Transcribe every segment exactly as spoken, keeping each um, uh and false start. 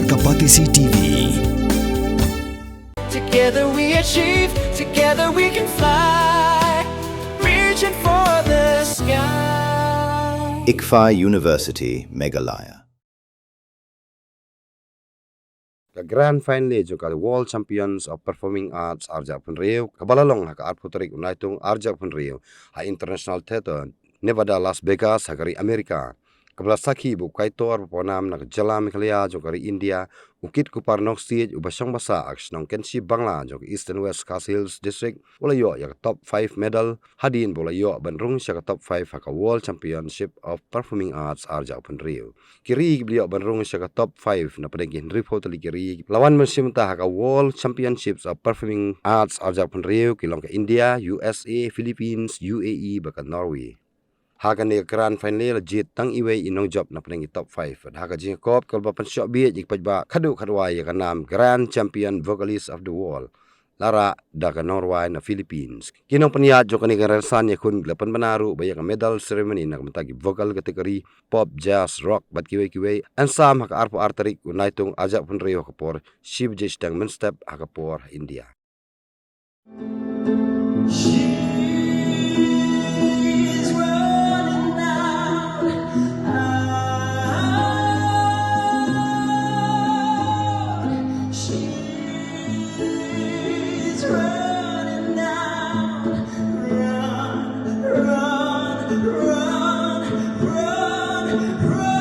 Ka Batesi T V. Together we achieve, together we can fly, reaching for the sky. ICFAI University, Meghalaya. Ka Grand Finale jong ka World Champions of Performing Arts arhajar arphew hynriew, kaba la long ha ka arphew tarik u Naitung arhajar arphew hynriew, ha International Theatre, Nevada, Las Vegas, ha ka ri America. Kaba la sakhi bad u kaitor ba pawnam na ka jylla Meghalaya jong ka ri India, u Kit Kupar Nongsiej, uba shong basa ha ka shnong Kynshi Bangla jong ka East and West Khasi Hills District, u la ïoh ïa ka top five medal, hadien ba u la ïoh ban rung sha ka top five ha ka World Championship of Performing Arts arhajar arphew hynriew. Ki ri kiba la ïoh ban rung sha ka top five na pdeng ki hynriewphew tylli ki ri la wan ban shim bynta ha ka World Championships of Performing Arts arhajar arphew hynriew ki long ka India, U S A, Philippines, U A E bad ka Norway. Ha kane ka Grand Finale la jied tang iwei i nongjop na pdeng ki top five. Bad ha ka jingïakop kaba pynshoh bieit ïa ki paidbah khadduh khadwai ïa ka nam Grand Champion Vocalist of the World, la rah da ka nongrwai na Philippines. Ki nongpynïaid jong kane ka rynsan ïakhun ki la pynbna ruh ba ïa ka medal ceremony na ka bynta ki vocal category, pop, jazz, rock bad kiwei kiwei, yn sam ha ka arphew ar tarik u Naitung arhajar arphew hynriew ha ka por shi baje shiteng mynstep ha ka por India. She's running out, out. She's running out. Run, run, run, run, run.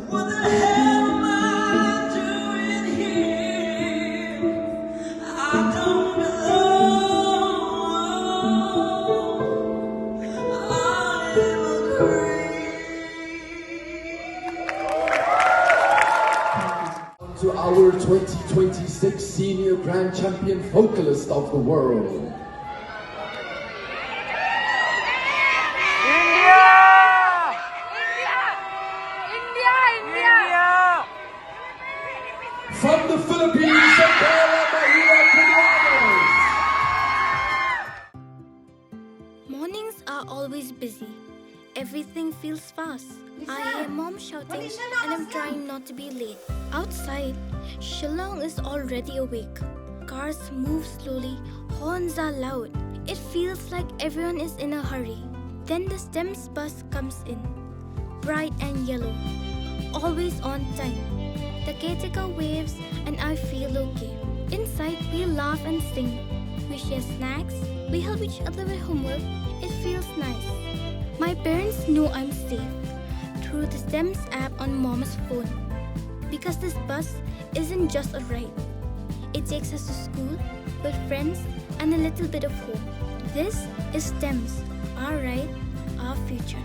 What the hell am I doing here? I don't belong. I am a creep. To our twenty twenty-six Senior Grand Champion Vocalist of the World. India! India! India! From the Philippines, Isabella Maria Quinones. Mornings are always busy. Everything feels fast. I hear mom shouting and I'm trying not to be late. Outside, Shillong is already awake. Cars move slowly, horns are loud. It feels like everyone is in a hurry. Then the STEMS bus comes in, bright and yellow, always on time. The caretaker waves and I feel okay. Inside, we laugh and sing. We share snacks. We help each other with homework. It feels nice. My parents know I'm safe through the STEMS app on mom's phone. Because this bus isn't just a ride. It takes us to school, with friends, and a little bit of home. This is STEMS, our ride, our future.